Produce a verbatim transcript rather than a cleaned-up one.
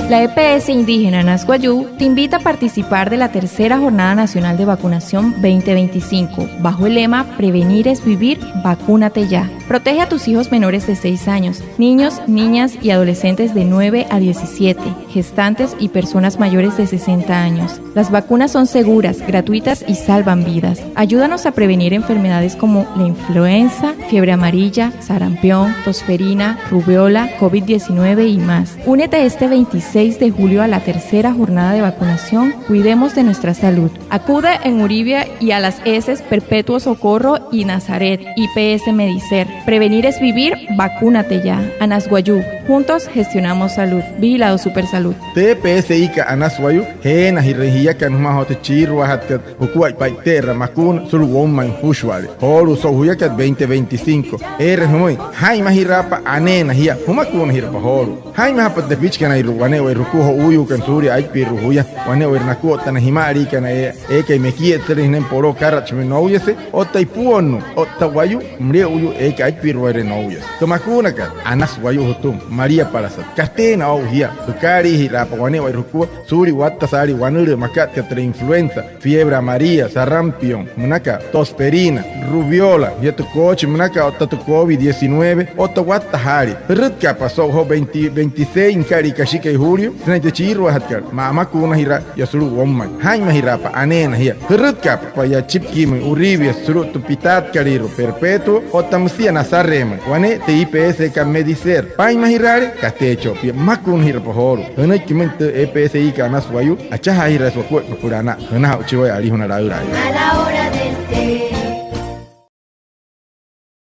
La E P S indígena Anas Wayuu te invita a participar de la tercera Jornada Nacional de Vacunación veinte veinticinco, bajo el lema "Prevenir es vivir, vacúnate ya". Protege a tus hijos menores de seis años, niños, niñas y adolescentes de nueve a diecisiete, gestantes y personas mayores de sesenta años. Las vacunas son seguras, gratuitas y salvan vidas. Ayúdanos a prevenir enfermedades como la influenza, fiebre amarilla, sarampión, tosferina, rubeola, covid diecinueve y más. Únete este veintiséis de julio a la tercera jornada de vacunación. Cuidemos de nuestra salud. Acude en Uribia y a las ESES Perpetuo Socorro y Nazaret. I P S Medicer. Prevenir es vivir, vacúnate ya. Anas Wayuu. Juntos gestionamos salud. Vigilado Supersalud. Tü E P S I kat Anas Wayuu, jeenajirüin jiakana jümaa joo tü chiiruajatkat jukuaippa e'ite'eraa makuuna sulu'u woumain jüpüshua'ale. Joolu'u so'u juyakat veinte veinticinco, eere jümüin: "Jaa'inmajiraapa aneena jia, jümakuunajirapa joolu'u". Jaa'inmajapa tü tepichikanairua wane'ewai jukua jo'uuyuukana suulia aipirua juya, wane'ewai nakua otta na jima'aliikana eekai mekietsalüin, jünain poloo akaratshimüin nouyase, otta ipuonnuu, otta wayuu müle'uyuu eekai aipiruaire nouyase. Tü makuunakat Anas Wayuu jütüma, maliapalasat, kateena o'u jia. Jükaaliijiraapa wane'ewai jukua suulia watta saalii wanülüü makat aka tü influenza, fiebre amarilla, sarampión münaka, tosferina, rubeola, jia tü koochi münaka otta tü covid diecinueve, otta watta saalii. Jürütkaapa so'u joo veinte, veintiséis nüka'lia kashikai julio, sünain tü chiiruajatkat, ma'amakuunajiraa yaa sulu'u woumain. Jaa'inmajiraapa aneena jia. Jürütkaapa yaa achipikimüin Uribia sulu'u tü pitaatkalüirua Perpetuo otta müsia Nazaretmüin. Wane tü I P S kat Medicer. Paa'inmajiraale, kateechi o'u pia, pümakuunajirapa joolu'u. Jünüiki müin tü E P S I kat Anas Wayuu, achajaajiraasü wakuaippa süpüla anaa. Jünaja'uchi waya, alijuna laülaaya.